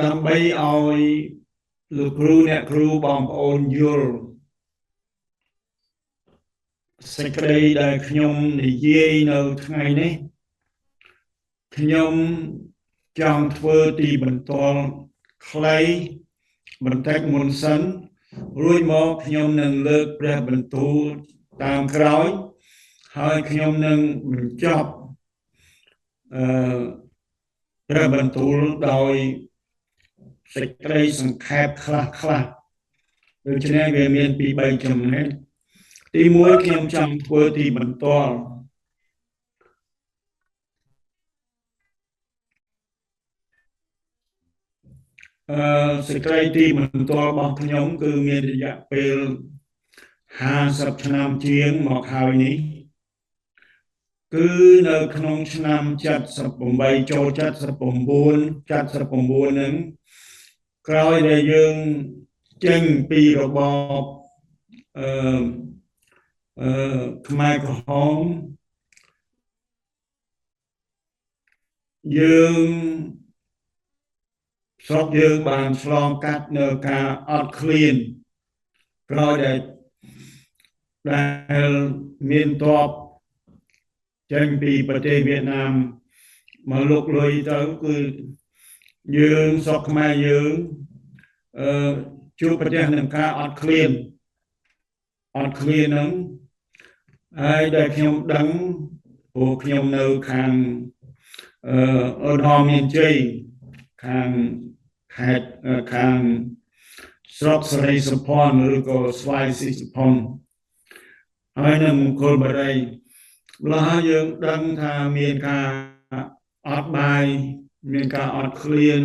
ដើម្បីឲ្យលោកគ្រូអ្នកគ្រូបងប្អូនយល់សេចក្តីដែលខ្ញុំនិយាយនៅថ្ងៃនេះខ្ញុំចង់ធ្វើទីបន្ទាល់ខ្លីបន្តិចមុនសិនរួចមកខ្ញុំនឹងលើកព្រះបន្ទូលតាមក្រោយហើយខ្ញុំនឹងបញ្ចប់អឺព្រះបន្ទូលដោយសេចក្តីសង្ខេបខ្លះខ្លះដូច្នេះវាមានពី3ចំណុចទី1ខ្ញុំចង់ធ្វើទីបន្ទាល់សេចក្តីទីបន្ទាល់របស់ខ្ញុំគឺមានរយៈពេល50ឆ្នាំជាងមកហើយនេះគឺនៅក្នុងឆ្នាំ78ចូល79 79នឹងក្រោយដែលយើងចេញពីរបបអឺអឺខ្មែរក្រហមយើងស្រុកយើងបានឆ្លងកាត់នៅការអត់ឃ្លានក្រោយដែលមានទ័ពចេញពីប្រទេសវៀតណាមមកលុកលុយទៅគឺយើងស្រុកខ្មែរយើងជួបប្រទះនឹងការអត់ឃ្លានហ្នឹងហើយដែលខ្ញុំដឹងព្រោះខ្ញុំនៅខាងឧត្តរមានជ័យខាងខេត្តខាងស្រុកសិរីសុភ័ណ្ឌឬក៏ស្វាយស៊ីសុភ័ណ្ឌហើយនៅមង្គលបុរីម្ល៉េះយើងដឹងថាមានការអត់បាយមានការអត់ឃ្លាន